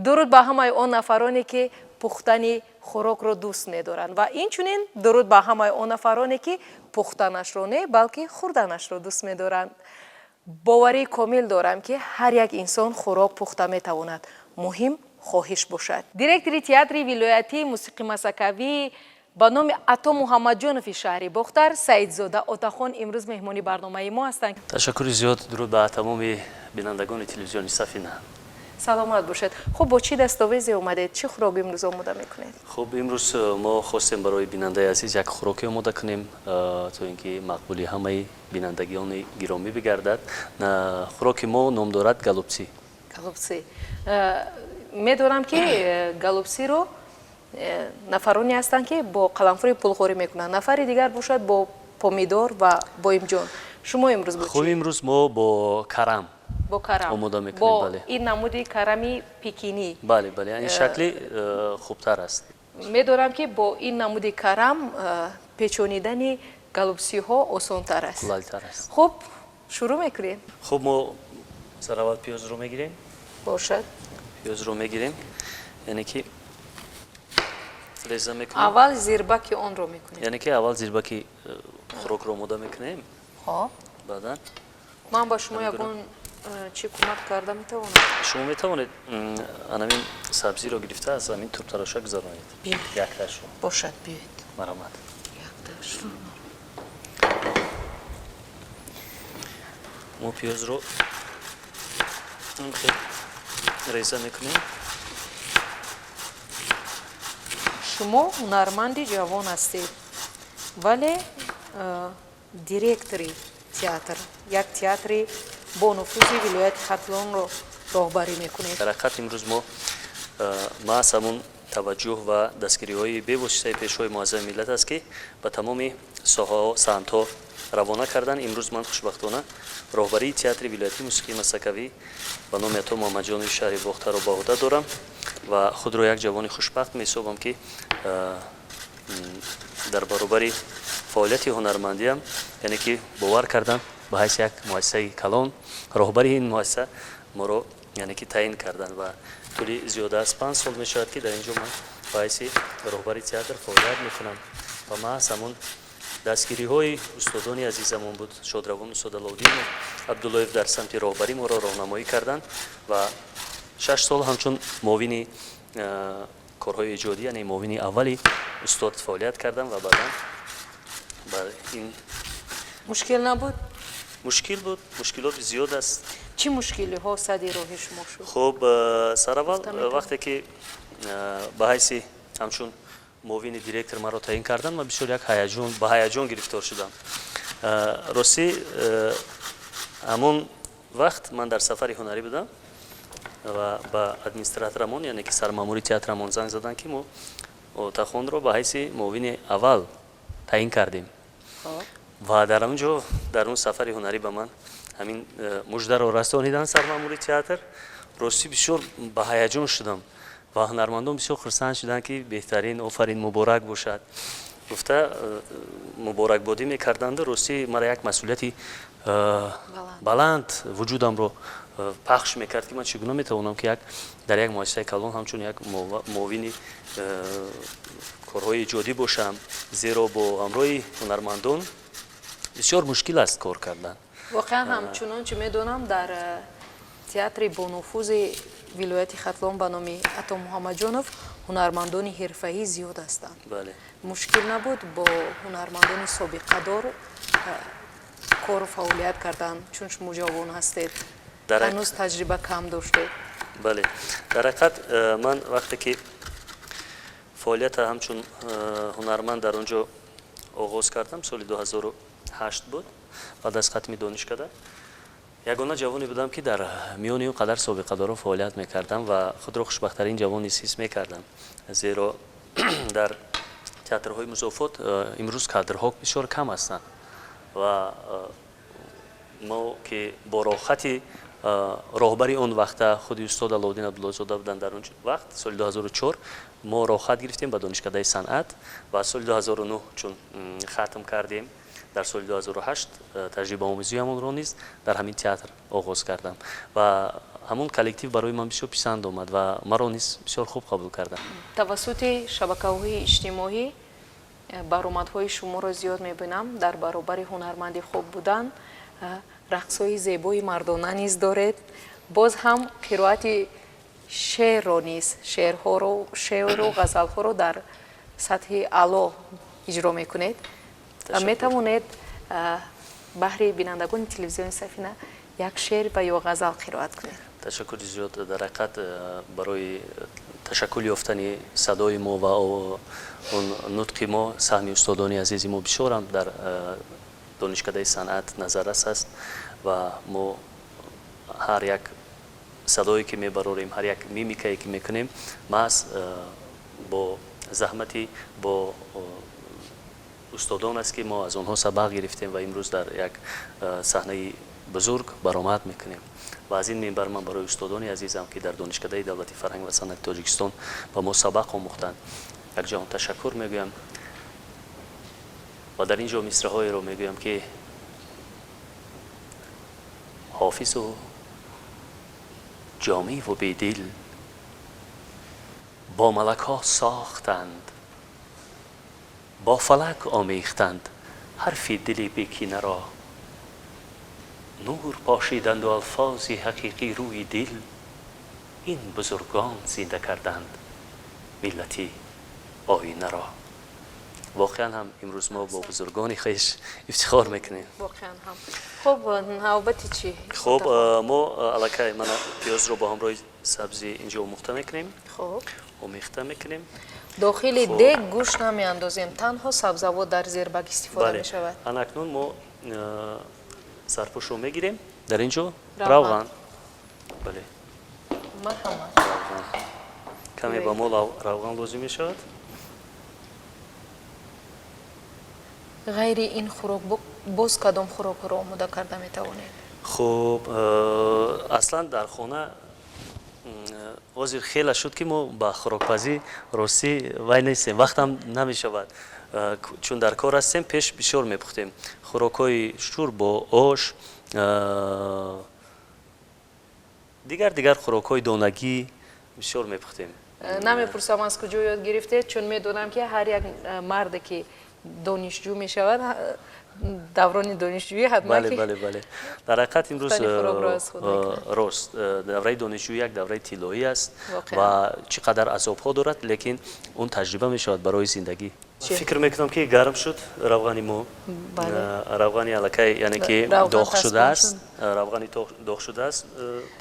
Дуруд ба ҳамаи он нафароне, ки пухтани хӯрокро дӯст медоранд, ва инчунин дуруд ба ҳамаи он нафароне, ки пухтанашро не, балки хӯрданашро дӯст медоранд. Боварии комил дорам, ки ҳар як инсон хӯрок пухта метавонад, муҳим хоҳиш бошад. Директори театри вилоятии мусиқи масакавӣ ба номи Ато Муҳаммадҷонови шаҳри Бохтар Саидзода Отахон имрӯз меҳмони барномаи мо ҳастанд. Ташаккури зиёд. Дуруд ба тамоми бинандагони телевизиони Сафина. Саломат бошед. Хуб, бо чӣ дастовезе омадед? Чӣ хӯрок имрӯз омода мекунед? Хуб, имрӯз мо хостем барои бинандаи азиз як хӯроке омода кунем, то ин ки мақбули ҳамаи бинандагони гиромӣ бигардад. Хӯроки мо ном дорад голубцы. Голубцы. Медонам, ки голубцы ро нафароне ҳастанд, ки бо қаламфури пулхӯрӣ мекунанд, нафари дигар бошад, бо помидор ва боимҷон. Шумо имрӯз бо Хуб, имрӯз мо бо карам бо карам омода мекунем. Бо бале. Ин намуди карами пекинӣ. Бале, ин шакли хубтар аст. Медонам, ки бо ин намуди карам печонидани голубцы ҳо осонтар аст. Қулайтар аст. Хуб, шурӯъ мекунем. Хуб, мо сараввал пиёзро мегирем. Бошад. Пиёзро мегирем, яъне ки реза мекунем. Аввал зирбаки онро мекунем. Яъне ки аввал зирбаки хӯрокро омода мекунем. Хоб. Баъдан Ман ба шумо ягон чӣ кӯмак карда метавонам? Шумо метавонед анамин сабзиро гирифта, аз ҳамин туртароша гузаронед. Биёед. Якташро. Бошад, биёед. Марҳамат. Якташро. Мо пиёзро хел реза мекунем. Шумо ҳунарманди ҷавон ҳастед, вале директори театр, як театри бонуфузи вилояти Хатлонро роҳбарӣ мекунед. Дар ҳақиқат, имрӯз мо маҳз ҳамун таваҷҷӯҳ ва дастгириҳои бевоситаи Пешвои Муаззами миллат аст, ки ба тамоми соҳаҳо, самтҳо равона карданд. Имрӯз ман хушбахтона роҳбарии театри вилоятии мусиқии масакавӣ ба номи Ато Муҳаммадҷонови шаҳри Бохтарро ба ӯҳда дорам ва худро як ҷавони хушбахт меҳисобам, ки дар баробари фаъолияти ҳунармандиам, яъне ки бовар кардам, ба ҳайси як муассисаи калон роҳбари ин муассиса моро, яъне ки, таъин карданд ва тӯли зиёда аз 5 сол мешавад, ки дар ин ҷо ман ба ҳайси роҳбари театр фаъолият мекунам. Ва маҳз ҳамун дастгириҳои устодони азизамон буд, шодравон устод Аловдинов Абдуллоев дар самти роҳбарӣ моро роҳнамоӣ карданд ва 6 сол ҳамчун муовини корҳои эҷодӣ, яъне муовини аввали устод фаъолият кардам ва баъдан ба ин Мушкил набуд? Мушкил буд, мушкилоти зиёд аст. Чӣ мушкилиҳо сади роҳи шумо шуд? Хуб, сараввал Гуфта метавонед? вақте ки ба ҳайси ҳамчун муовини директор маро таъин карданд, ман бисёр як ҳаяҷон ба ҳаяҷон гирифтор шудам. Ростӣ, ҳамон вақт ман дар сафари ҳунарӣ будам ва ба администраторамон, яъне ки сармамури театрамон, занг заданд, ки мо Отахонро ба ҳайси муовини аввал таъин кардем. Ва дар он ҷо, дар он сафари ҳунарӣ, ба ман ҳамин муждаро расониданд сармамури театр. Ростӣ, бисёр ба ҳаяҷон шудам ва ҳунармандон бисёр хурсанд шуданд, ки беҳтарин, офарин, муборак бошад, гуфта муборакбодӣ мекарданду ростӣ мара як масъулияти баланд вуҷудамро пахш мекард, ки ман чӣ гуна метавонам, ки як дар як муассисаи калон ҳамчун як муовини корҳои эҷодӣ бошам, зеро бо ҳамроҳи ҳунармандон бисёр мушкил аст кор кардан. Воқеан ҳам, чунончи медонам, дар театри бонуфузи вилояти Хатлон ба номи Ато Муҳаммадҷонов ҳунармандони ҳирфаӣ зиёд ҳастанд. Бале. Мушкил набуд бо ҳунармандони собиқадор кору фаъолият кардан, чун шумо ҷавон ҳастед, ҳанӯз таҷриба кам доштед? Бале, дар ҳақиқат, ман вақте ки фаъолията ҳамчун ҳунарманд дар он ҷо оғоз кардам, соли 2008 буд, баъд аз хатми донишкада, ягона ҷавоне будам, ки дар миёни он қадар собиқадорон фаъолият мекардам ва худро хушбахттарин ҷавон низ ҳис мекардам, зеро дар театрҳои музофот имрӯз кадрҳо бисёр кам ҳастанд ва мо ки бо роҳхати роҳбари он вақта, худи устод Аловуддин Абдуллозода буданд дар он вақт, соли 2004 мо роҳхат гирифтем ба донишкадаи санъат ва соли 2009 чун хатм кардем. Дар соли 2008 таҷрибаомӯзиамонро низ дар ҳамин театр оғоз кардам ва ҳамон коллектив барои ман бисёр писанд омад ва маро низ бисёр хуб қабул карданд. Тавассути шабакаҳои иҷтимоӣ баромадҳои шуморо зиёд мебинам. Дар баробари ҳунарманди хуб будан, рақсҳои зебои мардона низ доред. Боз ҳам қироати шеърро низ, шеърҳоро, шеъру ғазалҳоро дар сатҳи аъло иҷро мекунед. Метавонед баҳри бинандагони телевизиони Сафина як шеър ва ё ғазал қироат кунед? Ташаккури зиёд. Дар ҳақиқат, барои ташаккул ёфтани садои мо ва он нутқи мо саҳми устодони азизи мо бисёрам дар Донишкадаи санъат назаррас аст ва мо ҳар як садое ки мебарорем, ҳар як мимикае ки мекунем, маҳз бо заҳмати бо устодон аст, ки мо аз онҳо сабақ гирифтем ва имрӯз дар як саҳнаи бузург баромад мекунем. Ва аз ин минбар ман барои устодони азизам, ки дар Донишкадаи давлати фарҳанг ва санъати Тоҷикистон ба мо сабақ омӯхтанд, якҷаҳон ташаккур мегӯям ва дар ин ҷо мисраҳоеро мегӯям, ки Ҳофизу Ҷомиву Бедил бо малакҳо сохтанд, бо фалак омехтанд, ҳарфи дили бекинаро нур пошиданду алфози ҳақиқӣ рӯи дил ин бузургон зинда карданд миллати оинаро. Воқеан ҳам имрӯз мо бо бузургони хеш ифтихор мекунем. Воқеан ҳам. Хуб, навбати чӣ? Хуб, мо аллакай мана пиёзро бо ҳамроҳи сабзӣ инҷо омӯхта мекунем. Омехта мекунем. Дохили дег гӯшт намеандозем, танҳо сабзавот дар зербак истифода мешавад. Ана акнун мо сарпӯшро мегирем, дар ин ҷо равған, бале. Марҳамат. Каме ба мо равған лозим мешавад. Ғайри ин хӯрок боз кадом хӯрокҳоро омода карда метавонед? Хуб, аслан дар хона ҳозир хеле шуд, ки мо ба хӯрокпазӣ, ростӣ, вай нестем, вақтам намешавад, чун дар кор ҳастем. Пеш бисёр мепухтем хӯрокҳои шур бо ош, дигар дигар хӯрокҳои донагӣ бисёр мепухтем. Намепурсам, аз куҷо ёд гирифтед, чун медонам, ки ҳар як марде, ки донишҷӯ мешавад, даврони донишҷӯӣ ҳатман Бале, дар ҳақиқат имрӯз рост, давраи донишҷӯӣ як давраи тиллоӣ аст ва чӣ қадар азобҳо дорад, лекин он таҷриба мешавад барои зиндагӣ. Фикр мекунам, ки гарм шуд равғани мо. Равғани аллакай, яъне ки доғ шудааст, равғани доғ шудааст,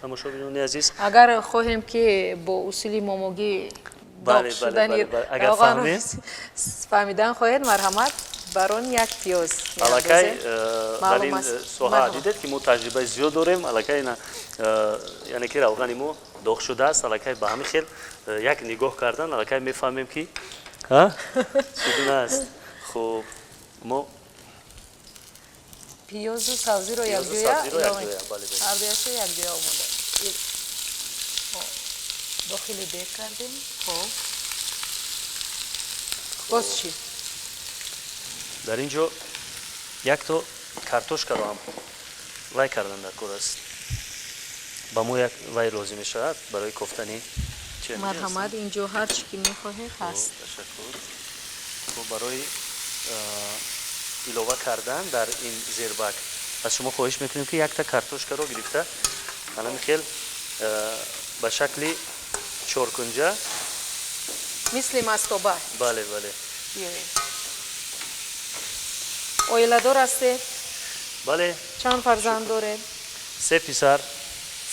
тамошобинони азиз. Агар хоҳем, ки бо усули момогӣ доғ шудани агар фаҳмем, фаҳмидан хоҳед, марҳамат, бар он як пиёз. Аллакай дар ин соҳа дидед, ки мо таҷрибаи зиёд дорем. Аллакай, яъне ки равғани мо доғ шудааст. Аллакай ба ҳамин хел як нигоҳ кардан аллакай мефаҳмем, ки чӣ гуна аст. Хуб, мо пиёзу сабзиро якҷоя, ҳардуяшро якҷоя омода дохили дег кардем. Хоб, боз чӣ? Дар ин ҷо якто картошкаро ҳам вай кардан дар кор аст. Ба мо як вай лозим мешавад барои кофтани. Марҳамат, ин ҷо ҳар чӣ ки мехоҳед ҳаст. Ташаккур. Хуб, барои илова кардан дар ин зербак аз шумо хоҳиш мекунем, ки якта картошкаро гирифта анами хел ба шакли чоркунҷа. Мисли мастоба. Бале. Оиладор ҳастед? Бале. Чанд фарзанд доред? Се писар.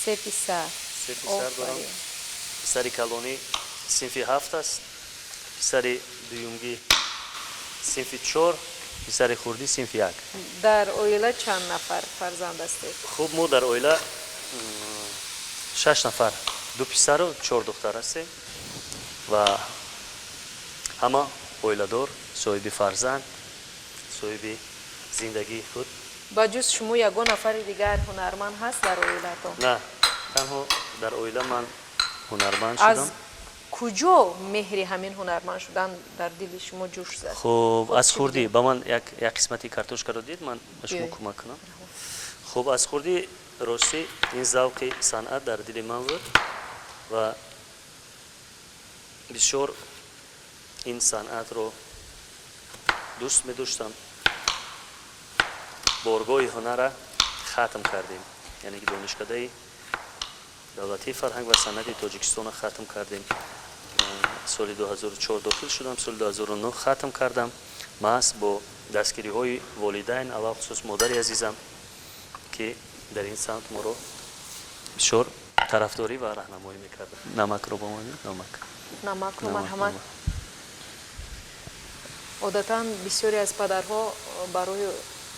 Се писар. Се писар дорам. Писари калонӣ синфи ҳафт аст, писари дуюмгӣ синфи чор, писари хурдӣ синфи як. Дар оила чанд нафар фарзанд ҳастед? Хуб, мо дар оила шаш нафар, ду писару чор духтар ҳастем ва ҳама оиладор, соҳиби фарзанд, соҳиби зиндагии худ. Ба ҷуз шумо ягон нафари дигар ҳунарманд ҳаст дар оилатон? На, танҳо дар оила ман ҳунарманд Аз шудам. Куҷо меҳри ҳамин ҳунарманд шудан дар дили шумо ҷӯш зад? Хуб, аз чӣ хурдӣ будед? Ба ман як қисмати картошкаро дид, ман ба шумо Биёед. кӯмак кунам. Хуб, аз хурдӣ, ростӣ, ин завқи санъат дар дили ман буд ва бисёр ин санъатро дӯст медоштам. Боргоҳи ҳунара хатм кардем, яъне ки Донишкадаи давлатии фарҳанг ва санъати Тоҷикистонро хатм кардем. Соли 2004 дохил шудам, соли 2009 хатм кардам, маҳз бо дастгириҳои волидайн, алалхусус модари азизам, ки дар ин самт моро бисёр тарафдорӣ ва раҳнамоӣ мекард. Намакро ба мо, намак. Намакро. Намак, Марҳамат. Намак. Одатан бисёре аз падарҳо барои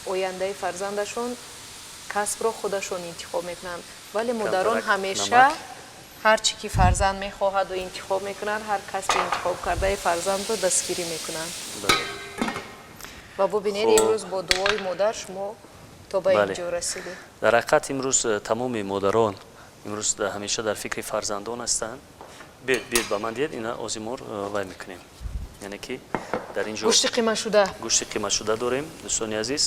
ояндаи фарзандашон касбро худашон интихоб мекунанд, вале модарон Камтарак ҳамеша намак. ҳар чӣ ки фарзанд мехоҳаду интихоб мекунанд, ҳар касби интихобкардаи фарзандро дастгирӣ мекунанд. Бале. Ва бубинед, Хуб. имрӯз бо дуои модар шумо то ба Бале. ин ҷо расидед. Дар ҳақиқат, имрӯз тамоми модарон имрӯз ҳамеша дар фикри фарзандон ҳастанд. Биёед, биёед, ба ман диҳед ина. Озимор вай мекунем, яъне ки дар ин ҷо Гӯшти қимашуда. Гӯшти қимашуда дорем, дӯстони азиз.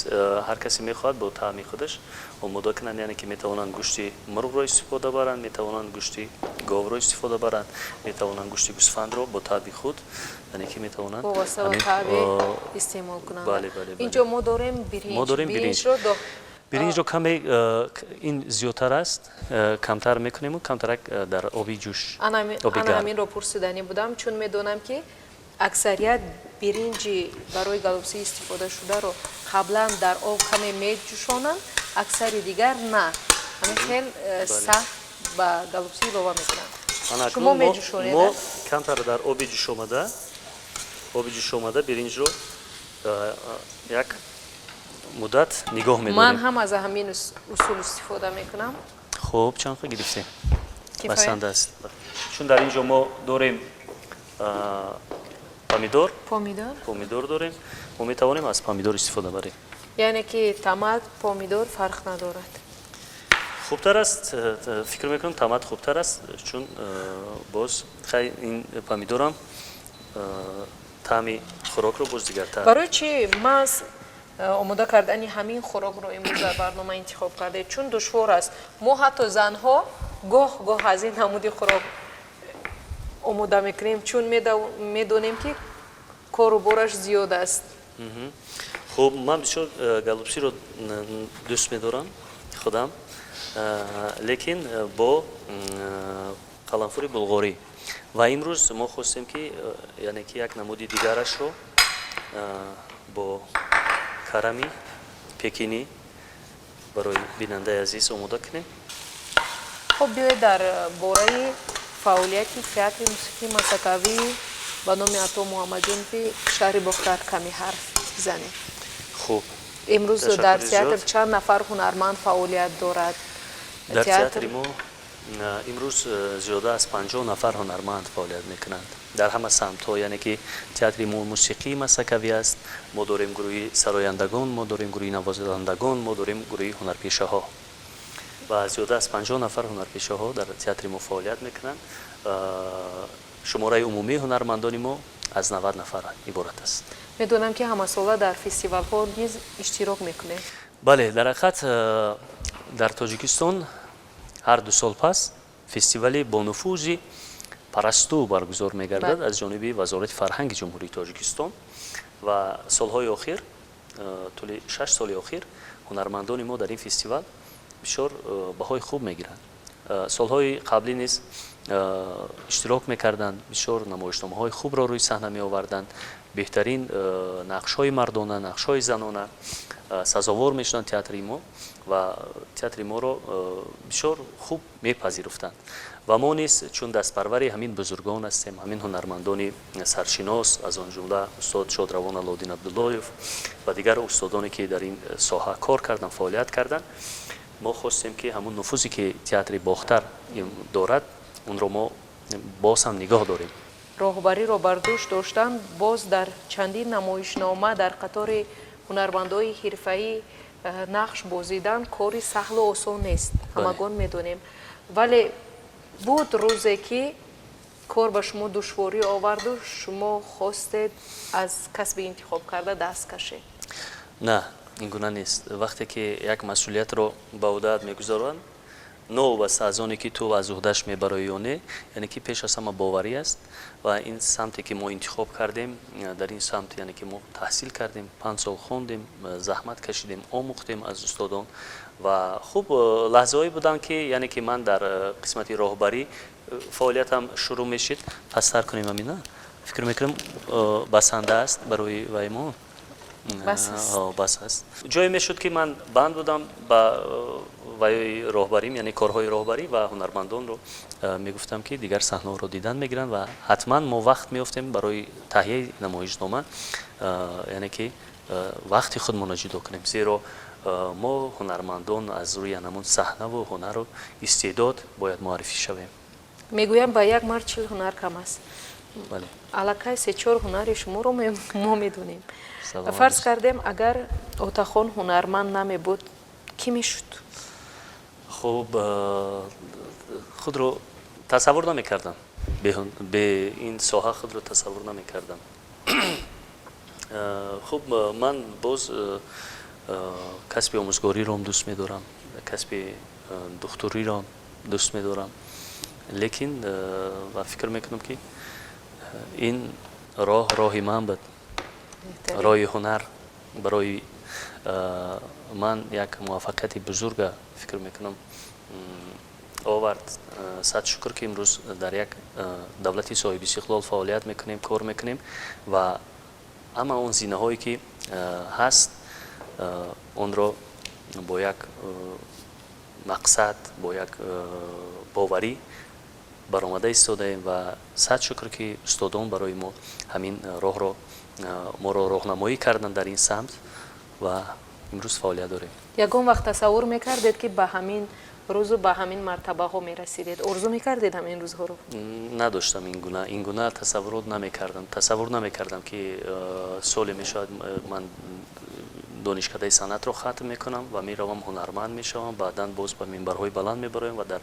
Ҳар касе мехоҳад, бо таъми худаш омода кунанд, яъне ки метавонанд гӯшти мурғро истифода баранд, метавонанд гӯшти говро истифода баранд, метавонанд гӯшти гӯсфандро бо таъби худ, яъне ки метавонанд вобаста ба ҳамин, таъби истеъмол кунанда. Бале. Инҷо мо дорем биринҷ. Мо дорем биринҷ. Биринҷро Биринҷро каме ин зиёдтар аст, камтар мекунему камтарак дар оби ҷӯш, оби ана гарм. Ҳаминро пурсиданӣ будам, чун медонам, ки аксарият биринҷи барои голубцы истифодашударо қаблан дар об каме меҷӯшонанд, аксари дигар на, ҳамин хел сахт ба голубцы илова мекунанд. Ана Шумо акнун меҷӯшонед? мо камтар дар оби ҷӯшомада биринҷро як муддат нигоҳ Ман медорем. ҳам аз ҳамин усул истифода мекунам. Хуб, чанд ха гирифтем? Кифоя? Басанда аст, чун дар ин ҷо мо дорем помидор. Помидор. Помидор дорем, мо метавонем аз помидор истифода барем. Яъне ки томат, помидор фарқ надорад? Хубтар аст, фикр мекунам, томат хубтар аст, чун боз хай ин помидорам таъми хӯрокро боз дигартар. Барои чӣ маҳз омода кардани ҳамин хӯрокро имрӯз дар барнома интихоб кардед? Чун душвор аст. Мо ҳатто занҳо гоҳ гоҳ аз ин намуди хӯрок омода мекунем, чун медонем, ки кору бораш зиёд аст. Хуб, ман бисёр голубцы ро дӯст медорам худам, лекин бо қаламфури булғорӣ. Ва имрӯз мо хостем, ки яъне ки як намуди дигарашро бо карами пекинӣ барои бинандаи азиз омода кунем. Хуб, биёед, дар бораи фаъолияти театри мусиқии масакавӣ ба номи Ато Муҳаммадҷонови шаҳри Бохтар каме ҳарф бизанем. Хуб. Имрӯз Ташаккури дар театр зиёд. чанд нафар ҳунарманд фаъолият дорад? Дар театри мо имрӯз зиёда аз 50 нафар ҳунарманд фаъолият мекунанд дар ҳама самтҳо, яъне ки театри мо мусиқии масакавӣ аст. Мо дорем гурӯҳи сарояндагон, мо дорем гурӯҳи навозандагон, мо дорем гурӯҳи ҳунарпешаҳо ва зиёда аз 50 нафар ҳунарпешаҳо дар театри мо фаъолият мекунанд. Шумораи умумии ҳунармандони мо аз 90 нафар иборат аст. Медонам, ки ҳамасола дар фестивалҳо низ иштирок мекунед. Бале, дар ҳақиқат, дар Тоҷикистон ҳар 2 сол пас фестивали бонуфузи «Парасту» баргузор мегардад аз ҷониби Вазорати фарҳанги Ҷумҳурии Тоҷикистон. Ва солҳои охир, тӯли 6 соли охир, ҳунармандони мо дар ин фестивал бисёр баҳои хуб мегиранд. Солҳои қаблӣ низ иштирок мекарданд, бисёр намоишномаҳои хубро рӯи саҳна меоварданд, беҳтарин нақшҳои мардона, нақшҳои занона сазовор мешуданд театри мо ва театри моро бисёр хуб мепазируфтанд. Ва мо низ, чун дастпарвари ҳамин бузургон ҳастем, ҳамин ҳунармандони саршинос, аз он ҷумла устод шодравон Аллоуддин Абдуллоев ва дигар устодоне, ки дар ин соҳа кор карданд, фаъолият карданд, мо хостем, ки ҳамун нуфузе, ки театри Бохтар дорад, онро мо боз ҳам нигоҳ дорем. Роҳбариро бар дӯш доштан, боз дар чандин намоишнома дар қатори ҳунармандои ҳирфаӣ нақш бозидан кори саҳлу осон нест, ҳамагон медонем. Вале буд рӯзе, ки Кор ба шумо душворӣ оварду, шумо хостед аз касби интихобкарда даст кашед? На, ин гуна нест. Вақте ки як масъулиятро ба ӯҳдаат мегузоранд, новобаста аз оне ки ту аз ӯҳдаш мебароӣ ё не, яъне ки пеш аз ҳама боварӣ аст ва ин самте ки мо интихоб кардем, дар ин самт, яъне ки мо таҳсил кардем, 5 сол хондем, заҳмат кашидем, омӯхтем аз устодон. Ва хуб, лаҳзаҳое буданд, ки яъне ки ман дар қисмати роҳбарӣ фаъолиятам шурӯъ мешид. Пасттар кунем амина, фикр мекунам, басанда аст барои вай мо. Бас аст. Ҷое мешуд, ки ман банд будам ба ваёи роҳбарим, яъне корҳои роҳбарӣ, ва ҳунармандонро мегуфтам, ки дигар саҳнаҳоро дидан мегиранд ва ҳатман мо вақт меёфтем барои таҳияи намоишнома, яъне ки вақти худмонро ҷудо кунем, зеро мо ҳунармандон аз рӯи анамун саҳнаву ҳунару истеъдод бояд муаррифӣ шавем. Мегӯям, ба як мард 40 ҳунар кам аст. Аллакай се-чор ҳунари шуморо мо медонем. Фарз кардем, агар Отахон ҳунарманд намебуд, кӣ мешуд? Хуб, худро тасаввур намекардам, бе ин соҳа худро тасаввур намекардам. Хуб, ман боз касби омӯзгориро дӯст медорам, касби духтуриро дӯст медорам, лекин ва фикр мекунам, ки ин роҳ роҳи ман буд. Роҳи ҳунар барои ман як муваффақияти бузурга, фикр мекунам, овард. Сад шукр, ки имрӯз дар як давлати соҳибистиқлол фаъолият мекунем, кор мекунем ва ҳама он зинаҳое ки ҳаст, онро бо як мақсад, бо як боварӣ баромада истодаем. Ва сад шукр, ки устодон барои мо ҳамин роҳро, моро роҳнамоӣ карданд дар ин самт ва имрӯз фаъолият дорем. Ягон вақт тасаввур мекардед, ки ба ҳамин рӯзу ба ҳамин мартабаҳо мерасидед? Орзу мекардед ҳамин рӯзҳоро? Надоштам, ин гуна тасаввурот намекардам. Тасаввур намекардам, ки соле мешавад, ман донишкадаи санъатро хатм мекунам ва меравам, ҳунарманд мешавам, баъдан боз ба минбарҳои баланд мебароям ва дар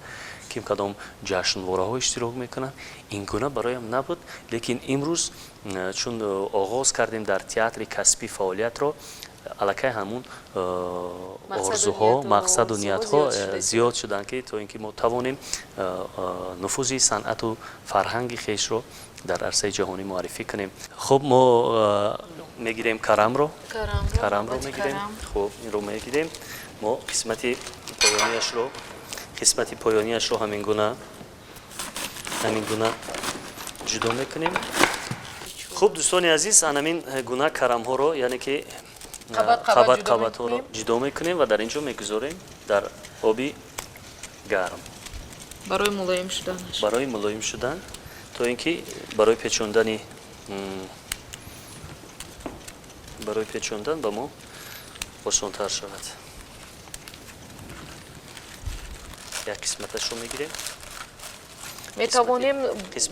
ким кадом ҷашнвораҳо иштирок мекунам. Ин гуна бароям набуд. Лекин имрӯз, чун оғоз кардем дар театри касбӣ фаъолиятро, аллакай ҳамун орзуҳо, мақсаду ниятҳо зиёд шуданд, ки то ин ки мо тавонем нуфузи санъату фарҳанги хешро дар арсаи ҷаҳонӣ муаррифӣ кунем. Хуб, мо мегирем карамро мегирем. Хуб, инро мегирем, мо қисмати поёнияшро ҳамин гуна ҷудо мекунем. Хуб, дӯстони азиз, анамин гуна карамҳоро, яъне ки қабат қабатҳоро ҷудо мекунем ва дар ин ҷо мегузорем дар оби гарм. Барои мулоим шуданаш. Барои мулоим шудан, то ин ки барои печондан ба мо осонтар шавад. Як қисматашро мегирем. Метавонем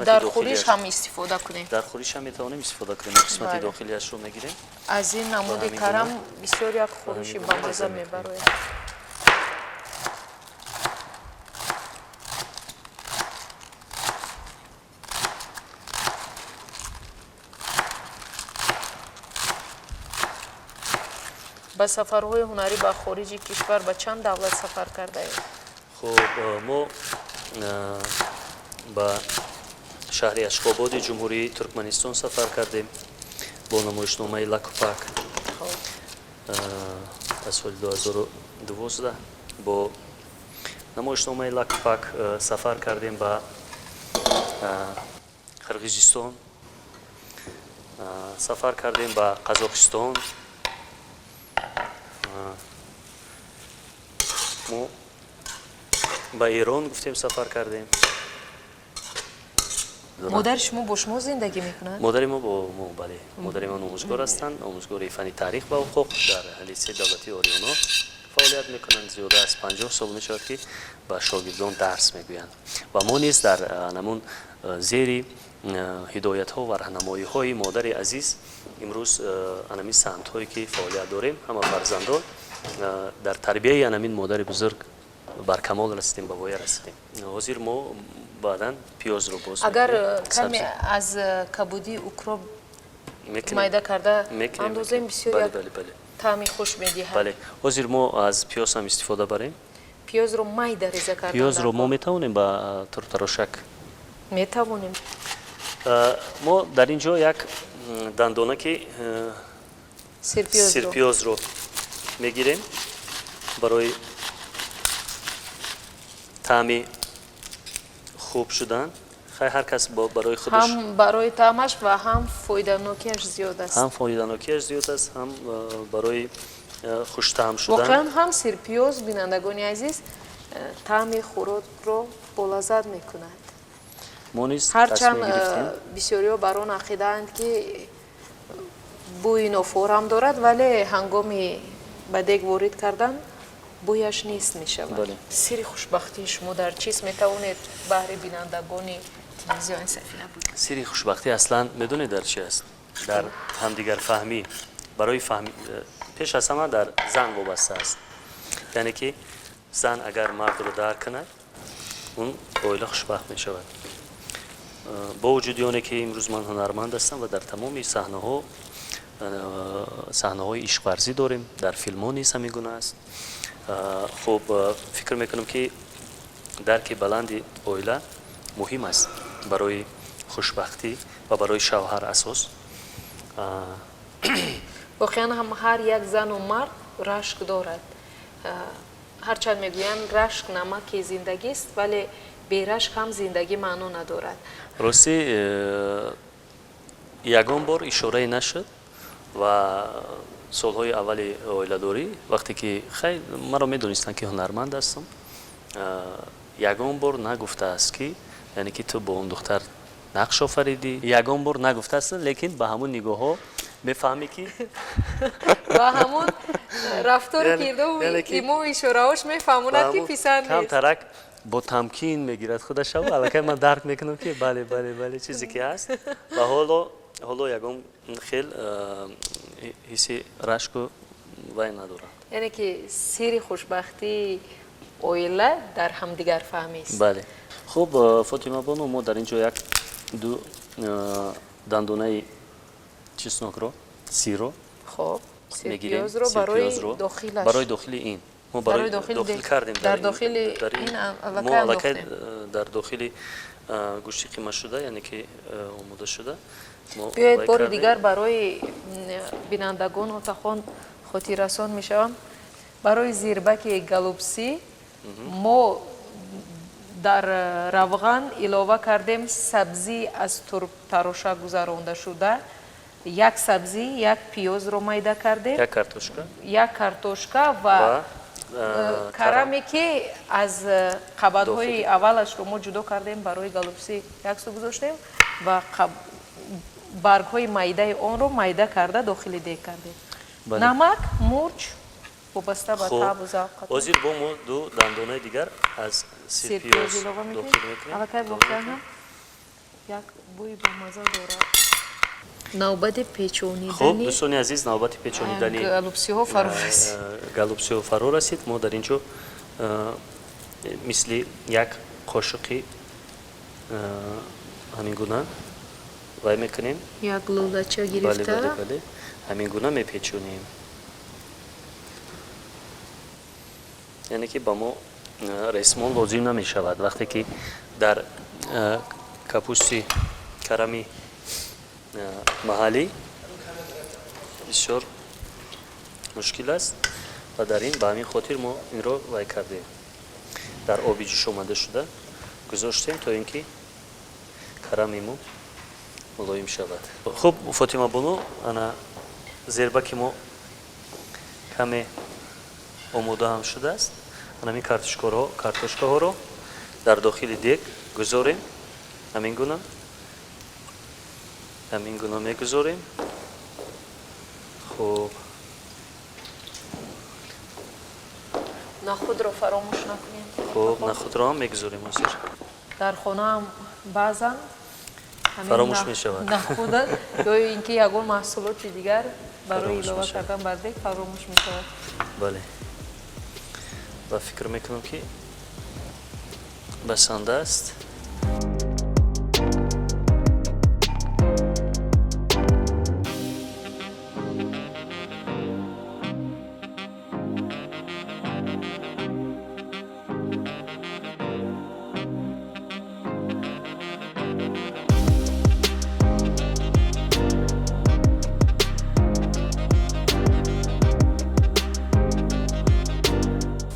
дар хӯриш ҳам истифода кунем. Дар хӯриш ҳам метавонем истифода кунем. Қисмати дохилиашро мегирем. Аз ин намуди карам бисёр як хӯриши бамаза мебарояд. Ба сафарҳои ҳунарӣ ба хориҷи кишвар ба чанд давлат сафар кардаед? Хуб, мо ба шаҳри Ашхободи Ҷумҳурии Туркманистон сафар кардем бо намоишномаи «Лакупак» аз соли 2012. Бо намоишномаи «Лакупак» сафар кардем ба Қирғизистон, сафар кардем ба Қазоқистон. Мо ба Эрон, гуфтем, сафар кардем. Модари шумо бо шумо зиндагӣ мекунад? Модари мо бо мо, бале. Модари ман омӯзгор ҳастанд, омӯзгори фанни таърих ва ҳуқуқ, дар литсеи давлатии «Ориёно» фаъолият мекунанд. Зиёда аз 50 сол мешавад, ки ба шогирдон дарс мегӯянд, ва мо низ дар намун зери ҳидоятҳо ва раҳнамоиҳои модари азиз имрӯз анамин самтҳое ки фаъолият дорем, ҳама фарзандон дар тарбияи анамин модари бузург. Бар камол расидем, ба воя расидем. Ҳозир мо баъдан пиёзро боз Агар мекунем. каме Сабзӣ. аз кабудии укроп Мекунем. майда карда Мекунем, андозем, мекунем. бисёр Бале, як бале, бале. таъми хуш медиҳад. Бале, ҳозир мо аз пиёз ҳам истифода барем. Пиёзро майда реза кардан Пиёзро дар мо кор. метавонем ба туртарошак. Метавонем. Мо дар ин ҷо як дандонаки сирпиёзро. Сирпиёзро мегирем барои таъми хуб шудан. Хай, ҳар кас барои худаш. Ҳам барои таъмаш ва ҳам фоиданокиаш зиёд аст. Ҳам фоиданокиаш зиёд аст, ҳам барои хуштаъм шудан. Воқеан ҳам сирпиёз, бинандагони азиз, таъми хӯрокро болаззат мекунад. Мо низ Ҳарчанд тасмим гирифтем. бисёриҳо бар он ақидаанд, ки бӯи нофорам дорад, вале ҳангоми ба дег ворид кардан бӯяш нест мешавад. Бале. Сирри хушбахтии шумо дар чист? Метавонед баҳри бинандагони телевизиони Сафина бигӯед? Сирри хушбахтӣ аслан медонед дар чи аст? Дар ҳамдигарфаҳмӣ. Барои фаҳми пеш аз ҳама дар зан вобаста аст, яъне ки зан агар мардро дарк кунад, он оила хушбахт мешавад. Бо вуҷуди оне ки имрӯз ман ҳунарманд ҳастам ва дар тамоми саҳнаҳо саҳнаҳои ишқварзӣ дорем, дар филмҳо низ ҳамин гуна аст. Хуб, фикр мекунам, ки дарки баланди оила муҳим аст барои хушбахтӣ ва барои шавҳар асос. Воқеан ҳам ҳар як зану мард рашк дорад. Ҳарчанд мегӯянд, рашк намаки зиндагист, вале берашк ҳам зиндагӣ маъно надорад. Ростӣ, ягон бор ишорае нашуд ва солҳои аввали оиладорӣ, вақте ки хай маро медонистанд, ки ҳунарманд ҳастам, ягон бор нагуфтааст, ки яъне ки ту бо он духтар нақш офаридӣ. Ягон бор нагуфтааст, лекин ба ҳамун нигоҳҳо мефаҳмӣ, ки Ба ҳамун рафтору кирдору яъне ки имою ишораҳош мефаҳмонад, ки писанд нест. Камтарак бо тамкин мегирад худашав, аллакай ман дарк мекунам, ки бале, бале, бале, чизе ки ҳаст. Ва ҳоло ягон хел ҳисси рашку вай надорам. Яъне ки сирри хушбахтии оила дар ҳамдигарфаҳмист. Бале. Хуб, Фотима бону, мо дар ин ҷо як ду дандонаи чеснокро, сирро Хоб, мегирем. сирпиёзро барои Сирпиёзро дохилаш. Барои дохили ин мо Барои барои дохили дохил кардем. Дар дохили ин мо аллакай аллакай андохтем. Дар дохили гӯшти қимашуда, яъне ки омода шуда, мо Биёед, вай бори кардем. дигар барои бинандагон, отахон, хотиррасон мешавам. Барои зирбаки голубцы мо дар равған илова кардем сабзӣ аз турбтароша гузаронда шуда, як сабзӣ, як пиёзро майда кардем. Як картошка. Як картошка ва ва караме, ки аз қабатҳои Дохили. аввалашро мо ҷудо кардем, барои голубцы як су гузоштем ва баргҳои майдаи онро майда карда дохили дег кардем. Бале. Намак, мурч вобаста ба Хуб, таъбу завқатон. Ҳозир бо мо ду дандонаи дигар аз сирпиёз сирпиёз илова мекунем. дохил мекунем. Аллакай Илова воқеан мекунем. ҳам як бӯи бомаза дорад. Навбати Хуб, печонидани дӯстони азиз, навбати печонидани голубцы ҳо фаро расид. Голубцы ҳо фаро расид. Мо дар ин ҷо мисли як қошуқи ҳамин гуна вай мекунем. Як лӯлача Бале. гирифта. Бале, бале, ҳамин гуна мепечонем, яъне ки ба мо ресмон лозим намешавад, вақте ки дар капусти карами маҳаллӣ бисёр мушкил аст ва дар ин ба ҳамин хотир мо инро вай кардем, дар оби ҷӯшомада шуда гузоштем, то ин ки карами мо мулоим шавад. Хуб, Фотима бону, ана зербаки мо каме омода ҳам шудааст. Анамин картошкаҳоро дар дохили дег гузорем, ҳамин гуна, ҳамин гуна мегузорем. Хуб. Нахудро фаромӯш накунем. Хуб, нахудро ҳам мегузорем ҳозир. Дар хонаам баъзан ҳамин Фаромӯш мешавад. Нахуда ё ин ки ягон маҳсулоти дигар барои Фаромӯш илова мешавад. кардан бар дег фаромӯш мешавад. Бале, ва фикр мекунам, ки Басанда аст.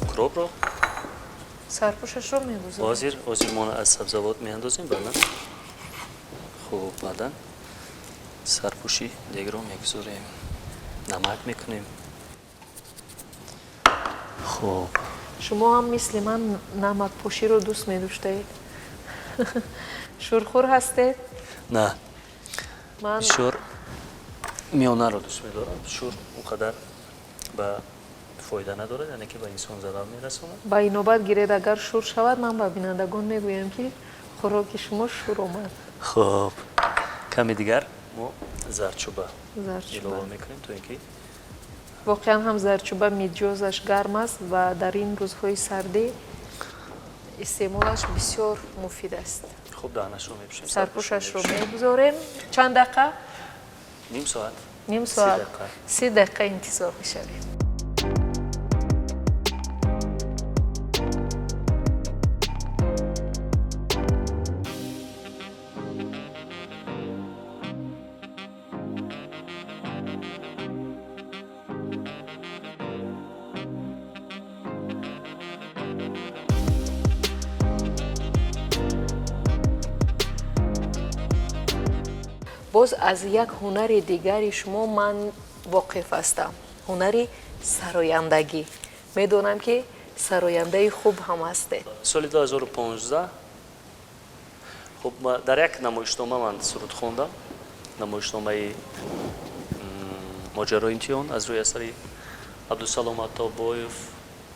Укропро Сарпӯшашро мегузорем. Ҳозир мо аз сабзавот меандозем, баъдан, хуб, баъдан сарпӯши дегро мегузорем, намак мекунем. Хуб. Шумо ҳам мисли ман намакпоширо дӯст медоштаед? Шӯрхӯр ҳастед? На. Ман Бисёр миёнаро дӯст медорам. Шӯр он қадар ба фоида надорад, яъне ки ба инсон зарар мерасонад. Ба инобат гиред, агар шӯр шавад, ман ба бинандагон мегӯям, ки хӯроки шумо шӯр омад. Хуб, каме дигар мо зардчӯба Зардчӯба. илова мекунем, то ин ки Воқеан ҳам зардчӯба миҷозаш гарм аст ва дар ин рӯзҳои сардӣ истеъмолаш бисёр муфид аст. Хуб, даҳнашро мепӯшем. Сарпӯшашро мегузорем. Чанд дақиқа? Ним соат. Ним 30 соат. дақиқа. 30 дақиқа интизор мешавем. Боз аз як ҳунари дигари шумо ман воқиф ҳастам, ҳунари сарояндагӣ. Медонам, ки сарояндаи хуб ҳам ҳастед. Соли 2015, хуб, дар як намоишнома ман суруд хондам, намоишномаи «Моҷарои имтиҳон» аз рӯи асари Абдусалом Аттобоев.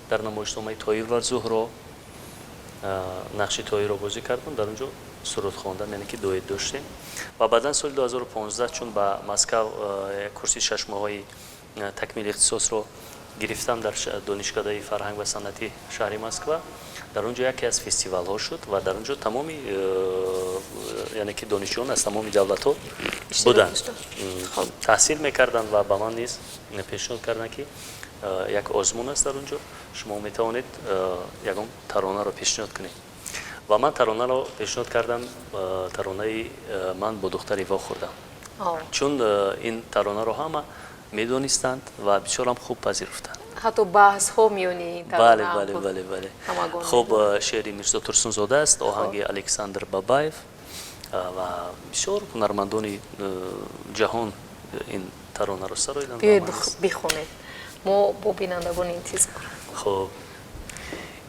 Дар намоишномаи «Тоир ва Зуҳро» нақши Тоирро бозӣ кардам, дар он ҷо суруд хондам, яъне ки дуэт доштем. Ва баъдан соли 2015, чун ба Москав як курси шашмоҳаи такмили ихтисосро гирифтам дар Донишкадаи фарҳанг ва санъати шаҳри Москва, дар он ҷо яке аз фестивалҳо шуд ва дар он ҷо тамоми, яъне ки донишҷӯён аз тамоми давлатҳо Иштирок буданд, доштанд. Таҳсил мекарданд ва ба ман низ пешниҳод карданд, ки як озмун аст дар он ҷо, шумо метавонед ягон таронаро пешниҳод кунед. Ва ман таронаро пешниҳод кардам, таронаи «Ман бо духтари вохӯрдам», чун ин таронаро ҳама медонистанд ва бисёрам хуб пазируфтанд. Ҳатто баҳсҳо миёни ин Бале. тарона Бале. буд. Бале, бале. Ҳамагон Хуб. медонанд. Шеъри Мирзо Турсунзода аст, оҳанги Александр Бабаев, ва бисёр ҳунармандони ҷаҳон ин таронаро сароиданд. Биёед, бихонед, мо бо бинандагон интизор. Хуб.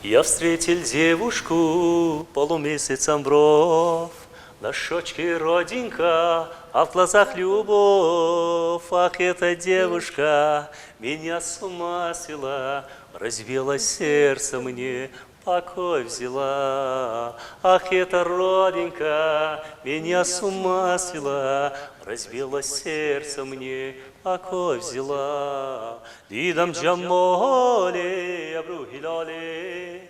Я встретил девушку полумесяцем бровь, на щечке родинка, а в глазах любовь. Ах, эта девушка меня с ума свела, разбила сердце мне, покой взяла. Ах, эта родинка меня с ума свела, разбила сердце мне, покой взяла. Дидам ҷамоле, абрӯ ҳилоле,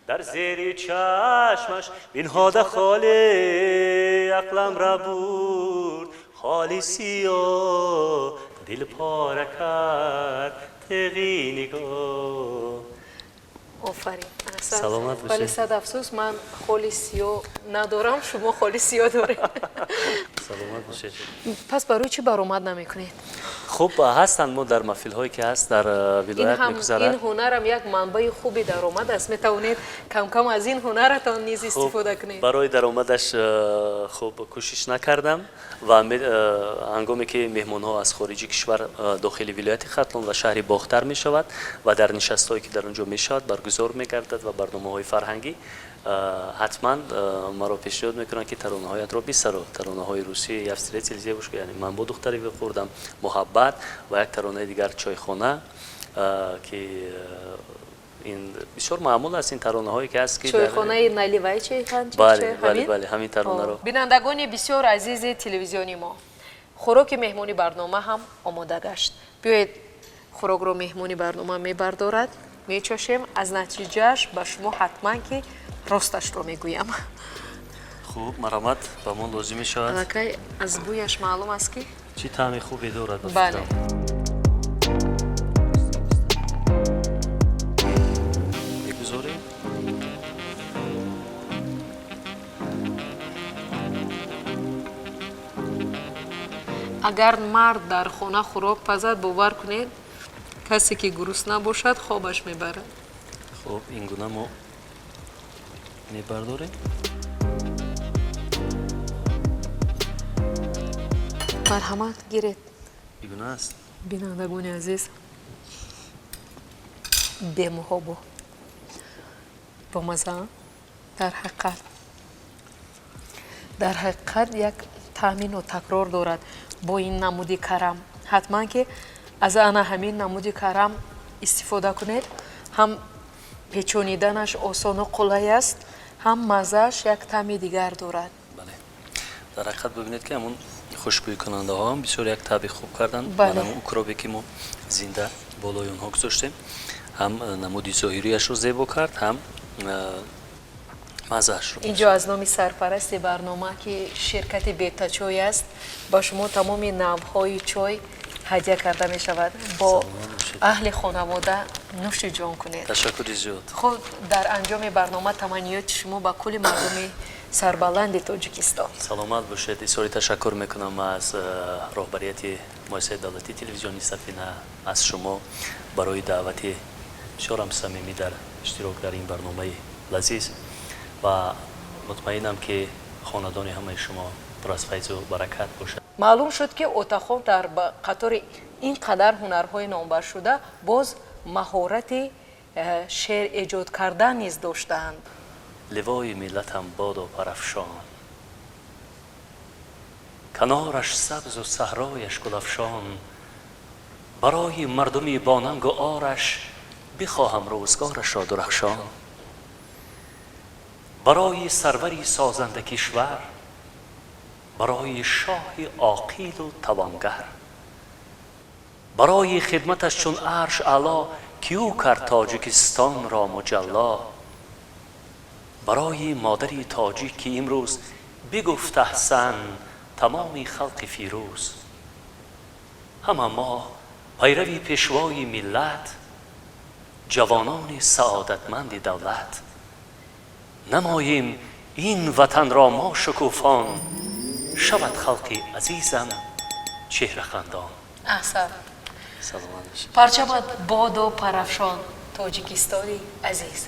дар зери чашмаш бинҳода холе, ақлам ра бурд холи сиё, дил пора кард теғи нигоҳ. Офарин. Аҳсан. Саломат бошед. Вале сад афсӯс, ман холи сиё надорам, шумо холи сиё доред. Саломат бошед. Пас барои чӣ баромад намекунед? Хуб, ҳастанд, мо дар маҳфилҳое ки ҳаст дар Ин вилоят ҳам, ин мегузарад. ҳунарам як манбаи хуби даромад аст. Метавонед камкам аз ин ҳунаратон низ Хуб, истифода кунед. Барои даромадаш хуб, кӯшиш накардам ва ҳангоме ки меҳмонҳо аз хориҷи кишвар дохили вилояти Хатлон ва шаҳри Бохтар мешавад ва дар нишастҳое ки дар он ҷо мешавад, баргузор мегардад ва барномаҳои фарҳангӣ, ҳатман маро пешниҳод мекунанд, ки таронаҳоятро бисаро. Таронаҳои русӣ, «Я встретил девушку», яъне «Ман бо духтаре вохӯрдам», «Муҳаббат» ва як таронаи дигар, «Чойхона», ки ин бисёр маъмул аст, ин таронаҳое ки ҳаст, ки «Чойхонаи наливай чай». Бале, бале, бале, ҳамин таронаро. Бинандагони бисёр азизи телевизиони мо, хӯроки меҳмони барнома ҳам омода гашт. Биёед, хӯрокро меҳмони барнома мебардорад. Мечошем, аз натиҷааш ба шумо ҳатман ки росташро мегӯям. Хуб, марҳамат, ба мо лозим мешавад. Аллакай аз бӯяш маълум аст, ки чӣ таъми хубе дорад. Бале. Мегузорем. Агар мард дар хона хӯрок пазад, бовар кунед, касе ки гурусна бошад, хобаш мебарад. Хуб, ин гуна мо мебардорем. Марҳамат, гиред. Чӣ гуна аст? Бинандагони азиз, бемуҳобо, бомаза. Дар ҳақиқат як таъми нотакрор дорад. Бо ин намуди карам ҳатман ки аз ана ҳамин намуди карам истифода кунед. Ҳам печониданаш осону қулай аст, ҳам маззааш як таъми дигар дорад. Бале, дар ҳақиқат, бибинед, ки ҳамун хушбӯйкунандаҳо ҳам бисёр як таъби хуб карданд. Ҳамун укробе, ки мо зинда болои онҳо гузоштем, ҳам намуди зоҳириашро зебо кард, ҳам маззаашро. Инҷо аз номи сарпарасти барнома, ки ширкати Бетачой аст, ба шумо тамоми навъҳои чой ҳадя карда мешавад. Бо аҳли хонавода нӯши ҷон кунед. Ташаккури зиёд. Хуб, дар анҷоми барнома таманниёти шумо ба кулли мардуми сарбаланди Тоҷикистон. Саломат бошед. Изҳори ташаккур мекунам аз роҳбарияти муассисаи давлатии телевизиони Сафина, аз шумо барои даъвати бисёрам самимӣ дар иштирок дар ин барномаи лазиз ва мутмаинам, ки хонадони ҳамаи шумо пур аз файзу баракат бошад. Маълум шуд, ки Отахон дар қатори ин қадар ҳунарҳои номбаршуда боз маҳорати шеър эҷод кардан низ доштаанд. Ливои миллатам бодо парафшон, канораш сабзу саҳрояш гулафшон, барои мардуми бонангу ораш бихоҳам рӯзгорашро дурахшон, барои сарвари созанда кишвар, барои шоҳи оқилу тавонгар, барои хидматаш чун арш аъло, ки ӯ кард Тоҷикистонро муҷалло, барои модари тоҷик, ки имрӯз бигуфт аҳсан тамоми халқи фирӯз. Ҳама мо пайрави пешвои миллат, ҷавонони саодатманди давлат, намоем ин ватанро мо шукуфон, шавад халқи азизам чеҳрахандон. Аҳсан. Саломат бошед. Парчамат бодо парафшон, Тоҷикистони азиз.